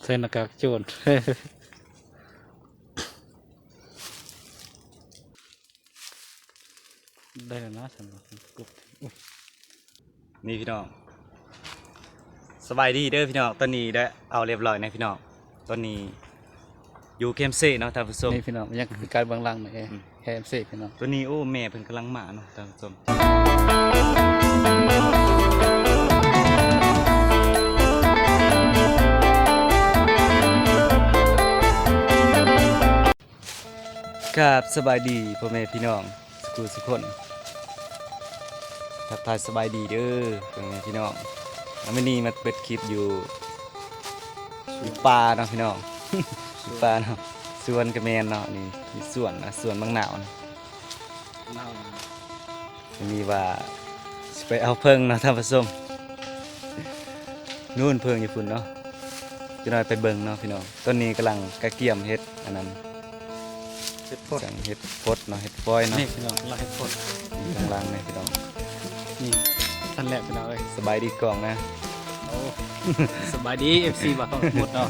ໃສ່ໜ້າກາກໂຈນ ໄດ້ແລ້ວນະ ຊັ້ນ ນີ້ພີ່ນ້ອງ ສະບາຍດີເດີພີ່ນ້ອງ ຕອນນີ້ໄດ້ເອົາລຽບຮ້ອຍແລ້ວພີ່ນ້ອງ ຕອນນີ້ຢູ່ແຄມເຊເນາະທ່ານຜູ້ຊົມ ນີ້ພີ່ນ້ອງ ຍັງຄືການເບື້ອງຫຼັງນີ້ ອືມ ແຄມເຊພີ່ນ້ອງ ຕອນນີ້ ໂອ້ ແມ່ເພິ່ນກຳລັງມາເນາະທ່ານຜູ້ຊົມ ກາບສະບາຍດີພໍ່ແມ່ພີ່ນ້ອງ ສຸຂູສຸຄົນ ທັກທາຍສະບາຍດີເດີພໍ່ແມ່ພີ່ນ້ອງ ມື້ນີ້ມາເປີດຄລິບຢູ່ ຢູ່ປ່າເນາະພີ່ນ້ອງ ຢູ່ປ່າເນາະ ສວນກະແມ່ນເນາະ ນີ້ມີສວນນະ ສວນບັກນາວນະ ນີ້ວ່າຊິໄປເອົາເຜິ້ງເນາະທ່ານຜູ້ຊົມ ນູ້ນເຜິ້ງຢູ່ພຸ້ນເນາະ ຈັກໜ້ອຍໄປເບິ່ງເນາະພີ່ນ້ອງ ຕອນນີ້ກຳລັງກະກຽມເຮັດອັນນັ້ນ ເຮັດຟົດ ຈັ່ງເຮັດຟົດເນາະ ເຮັດຟອຍເນາະ ນີ້ພີ່ນ້ອງ ກຳລັງເຮັດຟົດ ນີ້ຂ້າງຫຼັງນີ້ພີ່ນ້ອງ ນີ້ທັນແລ້ວພີ່ນ້ອງເອີຍ ສະບາຍດີກ້ອງນະ ໂອ້ ສະບາຍດີ ເອັຟຊີ ບ່າວທອງສະໝຸດເນາະ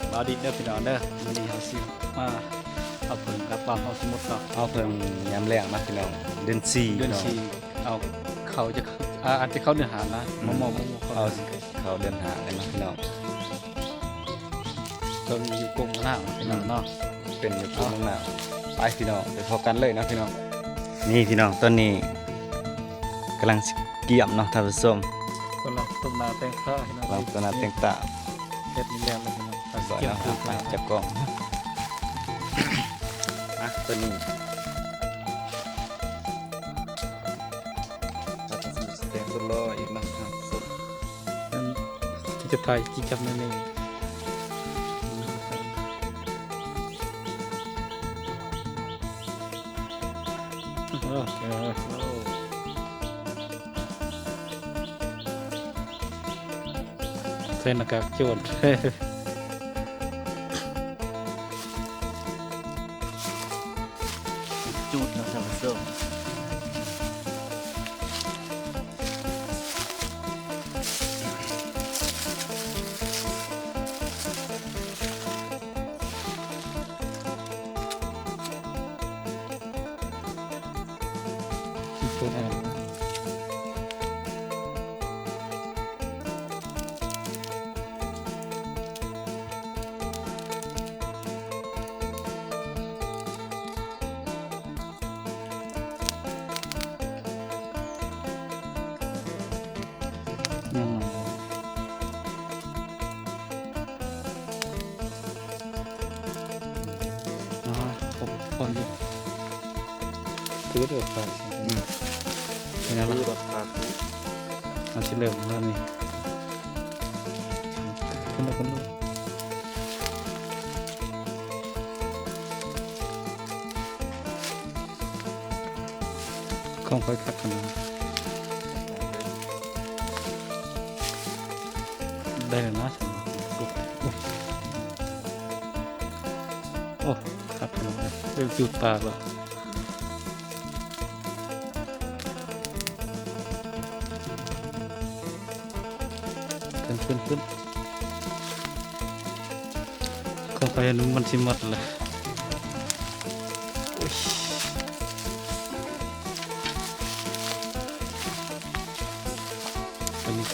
ສະບາຍດີເດີພີ່ນ້ອງເດີ ມື້ນີ້ເຮົາຊິມາເອົາເຜິ້ງກັບບ່າວທອງສະໝຸດເນາະ ເອົາເຜິ້ງຍາມແລ້ງເນາະພີ່ນ້ອງ ເດືອນສີ່ ເດືອນສີ່ ເອົາເຂົ້າຈະ ອາ ອາດຈະເຂົ້າເດືອນຫ້ານະ ອືມ ມາມອບ ມາມອບເຂົ້າ ເຂົ້າເດືອນຫ້າແລ້ວເນາະພີ່ນ້ອງ ເພິ່ງຢູ່ກົງນາພີ່ນ້ອງເນາະ ເປັນຢູ່ກົງນາ ໄປພີ່ນ້ອງ ໄປພໍ້ກັນເລີຍເນາະພີ່ນ້ອງ ນີ້ພີ່ນ້ອງ ຕອນນີ້ກຳລັງຊິກຽມເນາະທ່ານຜູ້ຊົມ ກຳລັງຕົ້ມໜ້າແຕ່ງຕາພີ່ນ້ອງ ກຳລັງຕົ້ມໜ້າແຕ່ງຕາ ເຮັດນີ້ແລ້ວພີ່ນ້ອງ ກຽມ ໄປຈັບກ້ອງ ອ່ະ ຕອນນີ້ ແຕ່ງຕົວລໍອີກນະ ທີ່ຈະຖ່າຍ ທີ່ຈະນະນີ້ ໂອ້ ໂອ້ ໃສ່ໜ້າກາກໂຈນ ຈູດເນາະທ່ານຜູ້ຊົມ ຍັງ ອໍ ຄົບ ຄົບຢູ່ ຖືວ່າ ອືມ ເປັນຫຍັງລະ ຄືແບບ ເຮົາຊິເລີ່ມແລ້ວນີ້ ຂຶ້ນເດີ ຂຶ້ນເດີ. ຂອງຂ້ອຍຄັກຂະໜາດ ໄດ້ແລ້ວນະ ໂອ້ ໂອ້ ຄັກຂະໜາດ ເລີ່ມຈູດປາກແລ້ວ. ຂຶ້ນ ຂຶ້ນ ຂຶ້ນ ຂ້ອຍເຫັນມັນຊິໝົດແລ້ວ ໂອ້ຍ ອັນນີ້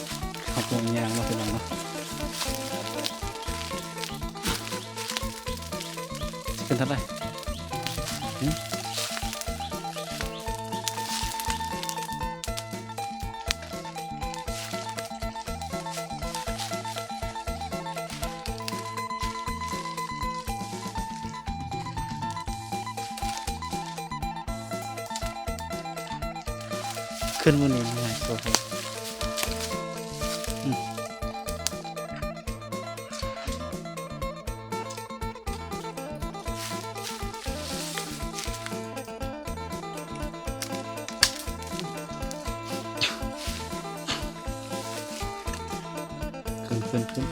ເຮົາຕ້ອງຍ່າງເນາະ ພີ່ນ້ອງເນາະ ຊິເປັນເທົ່າໃດ? ຫື? ຂຶ້ນມື້ນີ້ມັນງ່າຍກວ່າ ອືມ. ຂຶ້ນ ຂຶ້ນ ຂຶ້ນ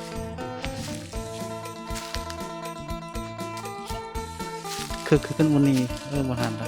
ຄື ຄືຂຶ້ນມື້ນີ້ ເອີ ບໍ່ທັນລະ.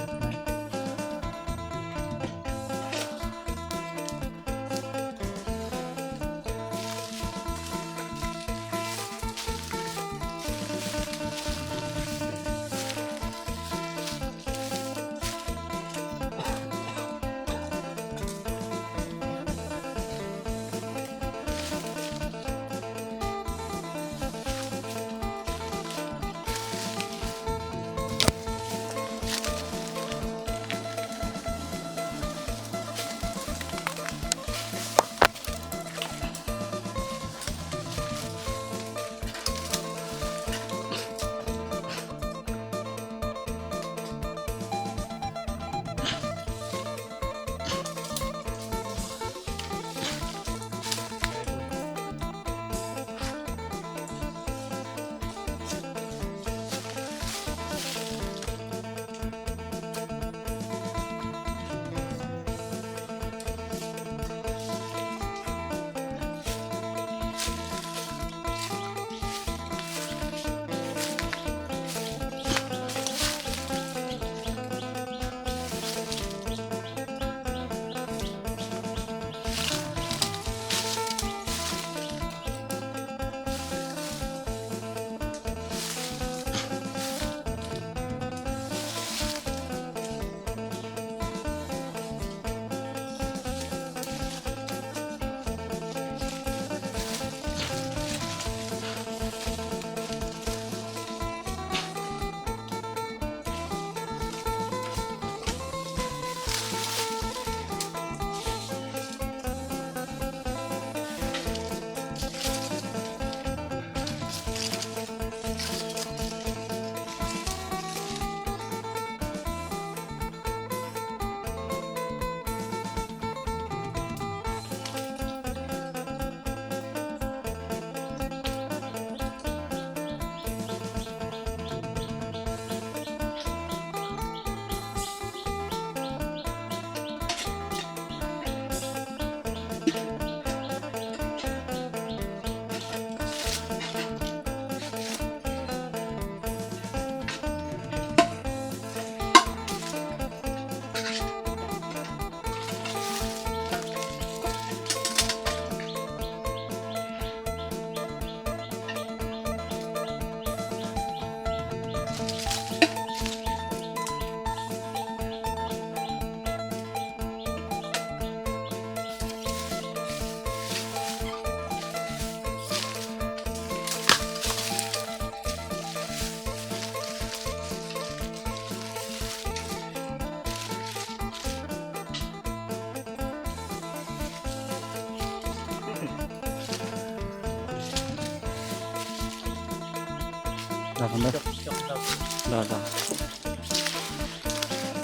ໄປພຸ້ນເດີ ໂດຍໆ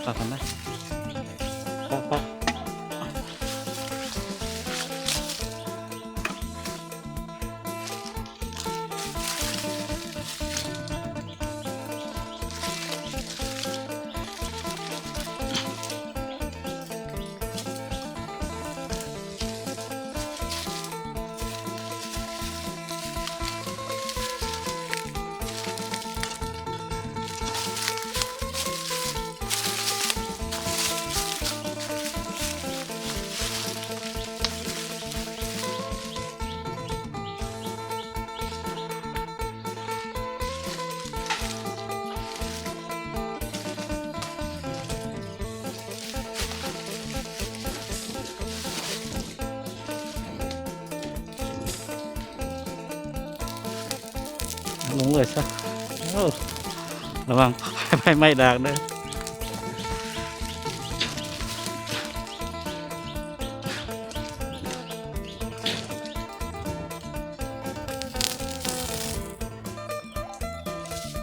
ໄປພຸ້ນນະ ໄປໆ. ລົງເລີຍຊະ. ໂອ້ ລະວັງໄຟໄໝ້ດາກເດີ.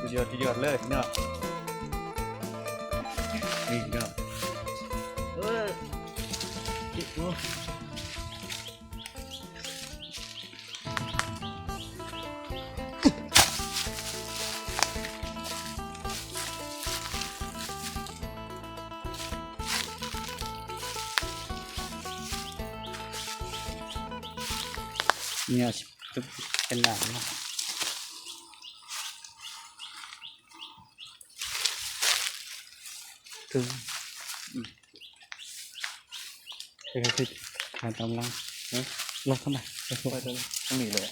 ສຸດຍອດ ສຸດຍອດເລີຍພີ່ນ້ອງ ນີ້ພີ່ນ້ອງ ເອີ ໂອ້. ນີ້ເອົາເປັນດາບເນາະ ເອີ ເອີ ເອີ ຫາຕາມຫຼັງ ເອີ ລັອກເຂົ້າມາ ລັອກເຂົ້າມາ ໄປທາງນີ້ເລີຍ.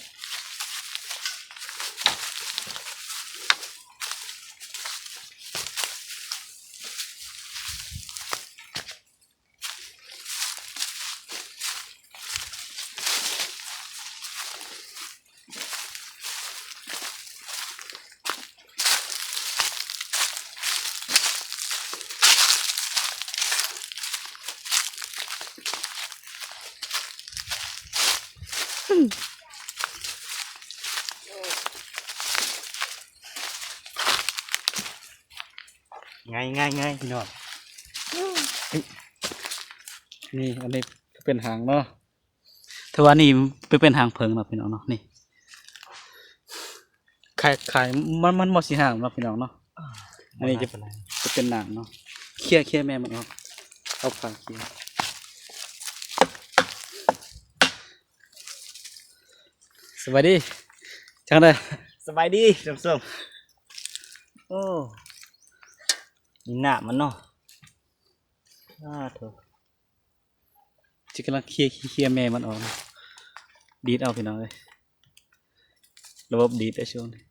ງ່າຍໆໆ ພີ່ນ້ອງ ເອີຍ ນີ້ ອັນນີ້ເປັນຫາງເນາະ ຖືວ່ານີ້ເປັນ ເປັນຫາງເຜິ້ງເນາະ ພີ່ນ້ອງເນາະ ນີ້ ຂາຍ ຂາຍ ມັນ ມັນບໍ່ຊິຫາງເນາະ ພີ່ນ້ອງເນາະ ອັນນີ້ຈະ ຈະເປັນໜາງເນາະ ເຄຍ ເຄຍແມ່ມັນອອກ ເອົາຂາເຄຍ. ສະບາຍດີ ຈັ່ງໃດ ສະບາຍດີທ່ານຜູ້ຊົມ ໂອ້ ນີ້ໜາມມັນເນາະ ອາໂທ ຊິກຳລັງເຄຍ ເຄຍແມ່ມັນອອກ ດີດເອົາ ພີ່ນ້ອງເອີຍ ລະບົບດີດໄດ້ຊ່ວງນີ້.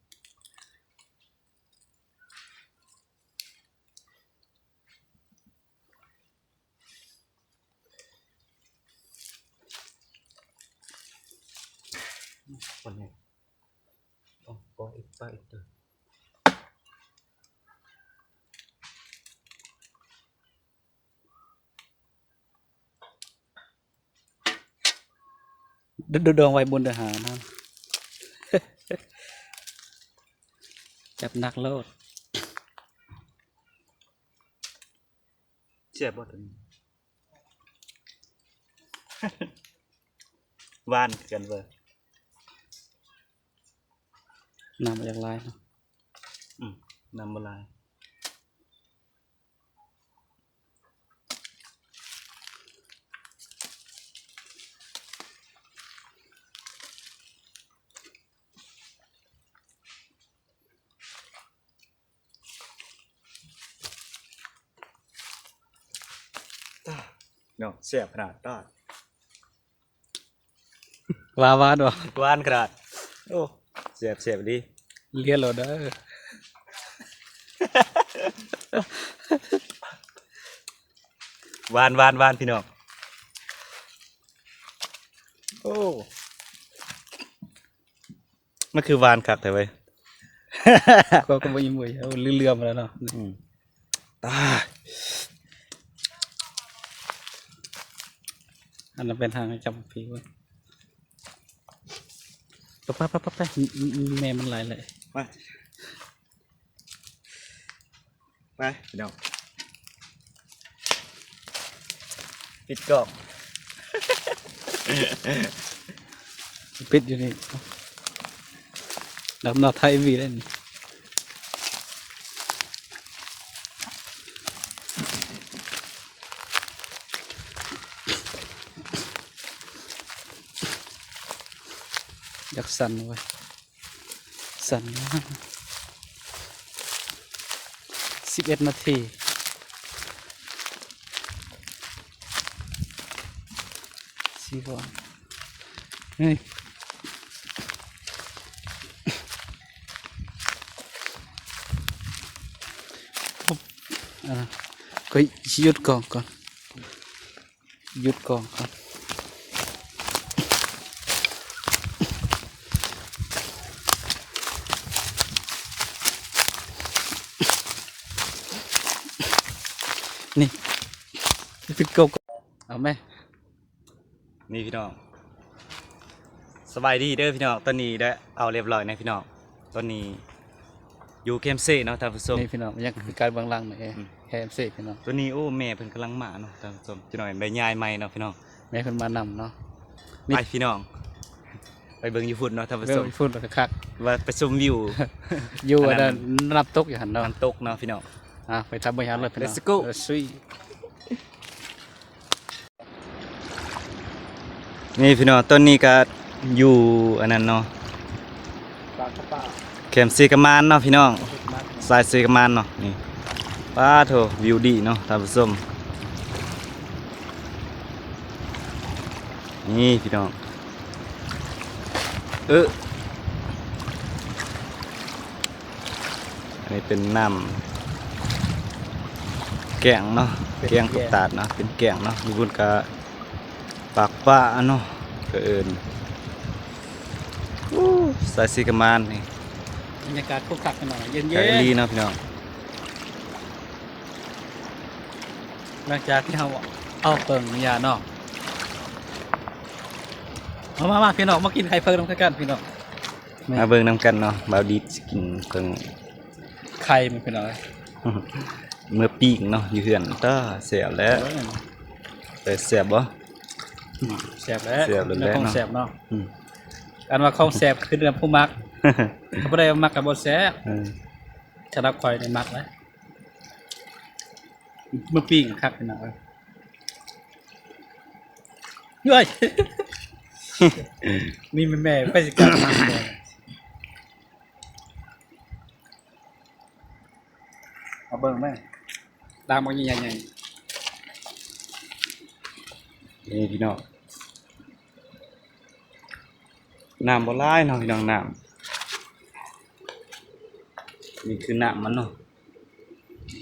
ປາແນກ ເອົາ ເອົາອີກ ປາອີກເດີ. ດ- ດ- ດອງໄວ້ບົນເດີຫານະ ຈັດໜັກໂລດ. ແຊບບໍ່ໂຕນີ້? ຫວານຄືກັນເວີຍ. ນ້ຳບໍ່ຢາກຫຼາຍເນາະ. ອືມ ນ້ຳບໍ່ຫຼາຍ. ຕາ ເນາະ ແຊບຂະໜາດ ຕາ. ວ່າຫວານບໍ່? ຫວານຂະໜາດ. ໂອ້ ແຊບໆ ອີ່ຫຼີ. ລຽນໂລດເດີ. ຫວານ ຫວານ ຫວານ ພີ່ນ້ອງ. ໂອ້ ມັນຄືຫວານຄັກແທ້ເວີຍ. ຂ້ອຍກໍບໍ່ອີ່ມເວີຍ ເອົາເຫຼືອມແລ້ວເນາະ. ອືມ ຕາຍ ອັນນັ້ນເປັນທາງໃຫ້ຈັບປີເວີຍ. ໄປ ໄປ ໄປ ໄປ ແມ່ມັນຫຼາຍເລີຍ. ມາ. ໄປພີ່ນ້ອງ ປິດກ້ອງ ປິດຢູ່ນີ້ ດຳນາໄທວີເລີຍນີ້ ຢາກສັ່ນເວີຍ. ສັ່ນມາກ ສິບເອັດນາທີ ສີ່ ເຮີ້ຍ ອາ ຂ້ອຍຊິຢຸດກ້ອງກ່ອນ. ຢຸດກ້ອງກ່ອນ ນີ້ ປິດກ້ອງກ່ອນ ເອົາແມະ ນີ້ພີ່ນ້ອງ ສະບາຍດີເດີພີ່ນ້ອງ ຕອນນີ້ໄດ້ເອົາລຽບລ້ອຍແລ້ວພີ່ນ້ອງ ຕອນນີ້ ຢູ່ແຄມເຊເນາະທ່ານຜູ້ຊົມ ນີ້ພີ່ນ້ອງ ຍັງຄືການເບື້ອງຫຼັງນີ້ ອືມ ແຄມເຊພີ່ນ້ອງ ຕອນນີ້ ໂອ້ ແມ່ເພິ່ນກຳລັງມາເນາະທ່ານຜູ້ຊົມ ຈັກໜ້ອຍໄດ້ຍ້າຍໃໝ່ເນາະພີ່ນ້ອງ ແມ່ເພິ່ນມານຳເນາະ ໄປພີ່ນ້ອງ ໄປເບິ່ງຢູ່ພຸ້ນເນາະທ່ານຜູ້ຊົມ ເບິ່ງຢູ່ພຸ້ນຄັກໆ ວ່າໄປຊົມວິວ ຢູ່ອັນນັ້ນ ອັນນັ້ນ ນ້ຳຕົກຢູ່ຫັ້ນເນາະ ນ້ຳຕົກເນາະພີ່ນ້ອງ ອ່າ ໄປທຳເບິ່ງຫັ້ນເລີຍພີ່ນ້ອງ Let's go ເອີ ຊຸຍ. ນີ້ພີ່ນ້ອງ ຕອນນີ້ກະຢູ່ອັນນັ້ນເນາະ ແຄມເຊກະມານເນາະພີ່ນ້ອງ ສາຍເຊກະມານເນາະ ນີ້ ປາໂທ້ ວິວດີເນາະທ່ານຜູ້ຊົມ ນີ້ພີ່ນ້ອງ ເອີ ອັນນີ້ເປັນນ້ຳແກ້ງເນາະ ເປັນແກ້ງ ແກ້ງ ພວກຕາດເນາະ ເປັນແກ້ງເນາະ ຢູ່ພຸ້ນກະປາກປາເນາະ ເຂົາເອີ້ນ ໂອ້ ສາຍເຊກະມານນີ້ ບັນຍາກາດຄືຄັກພີ່ນ້ອງ ເຢັນໆ ຄັກອີ່ຫຼີເນາະພີ່ນ້ອງ ຫຼັງຈາກທີ່ເຮົາເອົາເບິ່ງຫຍ້າເນາະ ມາໆໆ ພີ່ນ້ອງ ມາກິນໄຂ່ເຜິ້ງນຳກັນພີ່ນ້ອງ ມາເບິ່ງນຳກັນເນາະ ບ່າວດິດຊິກິນເຜິ້ງ ໄຂ່ມັນເປັນຫຍັງ ເມື່ອປີ້ງເນາະ ຢູ່ເຮືອນ ຕາ ແຊບແຫຼະ ໂອ້ຍ ແຊບບໍ່? ອືມ ແຊບແຫຼະ ແຊບແຫຼະ ຂອງແຊບເນາະ ເນາະ ອືມ ອັນວ່າຂອງແຊບຄືເລື່ອງຜູ້ມັກ ຖ້າບໍ່ໄດ້ມັກກໍບໍ່ແຊບ ເອີ ສຳລັບຂ້ອຍນີ້ມັກແຫຼະ ເມື່ອປີ້ງຄັກພີ່ນ້ອງເອີຍ ເອີຍ ນີ້ແມ່ນແມ່ ໃຜຊິກ້ານຳແມ່ ມາເບິ່ງແມ່ ດາງບັກໃຫຍ່ໆ ນີ້ພີ່ນ້ອງ ນ້ຳບໍ່ຫຼາຍເນາະພີ່ນ້ອງ ນ້ຳ ນີ້ຄືນ້ຳມັນເນາະ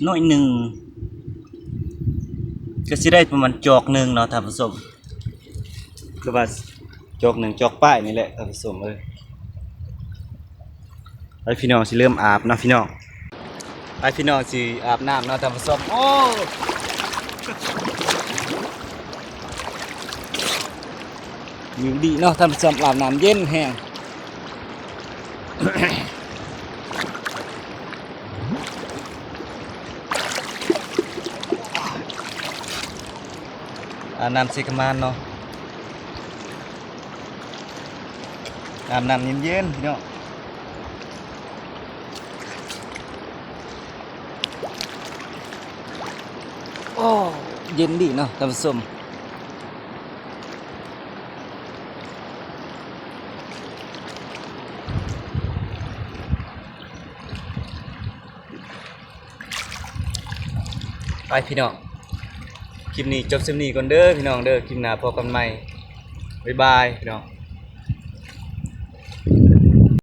ໜ້ອຍໜຶ່ງ ກໍຊິໄດ້ປະມານຈອກໜຶ່ງເນາະທ່ານຜູ້ຊົມ ຄືວ່າຈອກໜຶ່ງ ຈອກປາຍນີ້ແຫຼະທ່ານຜູ້ຊົມເອີຍ ໄປພີ່ນ້ອງ ຊິເລີ່ມອາບເນາະພີ່ນ້ອງ ໄປພີ່ນ້ອງ ຊິອາບນ້ຳເນາະທ່ານຜູ້ຊົມ ໂອ້ ວິວດີເນາະທ່ານຜູ້ຊົມ ອາບນ້ຳເຢັນແຮງ ອາບນ້ຳເຊກະມານເນາະ ອາບນ້ຳເຢັນໆ ພີ່ນ້ອງ ໂອ້ ເຢັນດີເນາະທ່ານຜູ້ຊົມ ໄປພີ່ນ້ອງ ຄລິບນີ້ຈົບສ່ຳນີ້ກ່ອນເດີພີ່ນ້ອງເດີ ຄລິບໜ້າພໍ້ກັນໃໝ່ ບາຍບາຍພີ່ນ້ອງ.